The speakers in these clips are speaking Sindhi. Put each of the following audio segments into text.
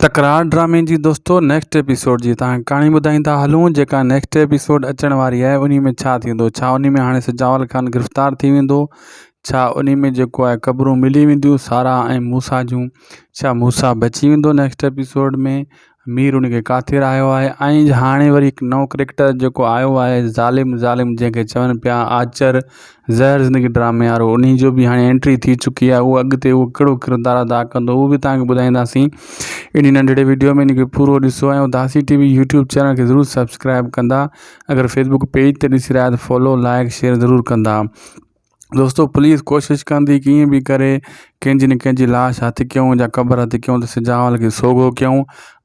تڪرار ڊرامي جي دوستو نيڪسٽ ايپيسوڊ جي تان ڪهاڻي ٻڌائيندا هلون جيڪا نيڪسٽ ايپيسوڊ اچڻ واري آهي انهي ۾ ڇا ٿيندو ڇا انهي ۾ هاڻي سجاول خان گرفتار ٿي ويندو ڇا انهي ۾ جيڪو آهي قبرون ملي وينديون سارا ۽ موسيٰ جون ڇا موسيٰ بچي ويندو نيڪسٽ ايپيسوڊ ۾ مير ان کي ڪاٿي رهايو آهي ۽ هاڻي وري هڪ نئون ڪريڪٽر جيڪو آيو آهي ظالم ظالم جنهن کي چون پيا آچر زهر زندگي ڊرامي وارو انهي جو به هاڻي انٽري ٿي چڪي آهي اهو اڳتي اهو ڪهڙو ڪردار ادا ڪندو اهو به توهان کي ٻڌائينداسين انهي ننڍڙي ويڊيو ۾ ان کي پورو ڏسو ۽ Udasi T V YouTube channel کي ضرور سبسڪرائب ڪندا اگر فيسبوڪ پيج تي ڏسي رهيا آهيو ته فالو لائڪ شيئر ضرور ڪندا دوستو پوليس ڪوشش ڪندي ڪيئن به ڪري ڪنهن جي نه ڪنهن جي لاش هٿ ڪيون يا قبر هٿ ڪيون ته سجاول کي سوگهو ڪيون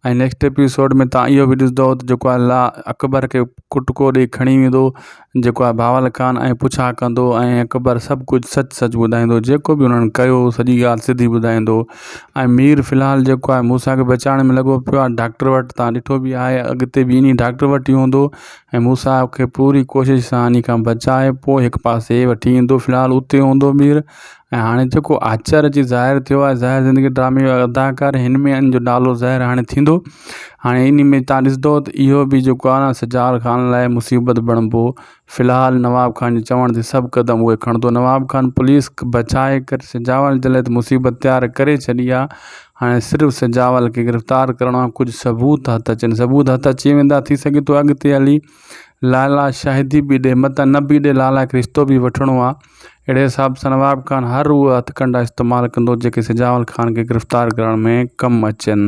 ۽ نيڪسٽ ايپيسوڊ ۾ تان اهو به ڏسندو ته جيڪو آهي لا اڪبر کي ڪٽڪو ڏئي کڻي ويندو جيڪو آهي بهاول خان ۽ پڇا ڪندو ۽ اڪبر سڀ ڪجهه سچ سچ ٻڌائيندو جيڪو به انهن ڪيو سڄي ڳالهه سڌي ٻڌائيندو ۽ مير في الحال جيڪو آهي موسيٰ کي بچائڻ ۾ لڳو پيو آهي ڊاڪٽر وٽ تان ڏٺو به آهي اڳتي به انهي ڊاڪٽر وٽ ئي هوندو ۽ موسيٰ کي پوري ڪوشش سان انهي کان بچائي پوء هڪ پاسي وٺي ايندو في الحال اتي هوندو مير ۽ هاڻي جيڪو آچر اچي ظاهر ٿيو آهي ظاهر زندگي ڊرامي جو اداڪار هن ۾ ان جو نالو ظاهر هاڻي ٿيندو هاڻي ان ۾ تان ڏسندو ته اهو به جيڪو آهي نه سجاد خان لاء مصيبت بڻبو في الحال نواب خان جي چوڻ تي سڀ قدم اهي کڻندو نواب خان پوليس بچائي ڪري سجاول جي لاء ته مصيبت تيار ڪري ڇڏي آهي هاڻي صرف سجاول کي گرفتار ڪرڻو آهي ڪجهه ثبوت هٿ اچن ثبوت هٿ اچي ويندا ٿي سگهي ٿو اڳتي هلي لالا شاهدي به ڏي متان نه به ڏي لالا کي رشتو به وٺڻو آهي اهڙي حساب سان نواب خان هر اهي هٿڪنڊا استعمال ڪندو جيڪي سجاول خان کي گرفتار ڪرڻ ۾ ڪم اچن.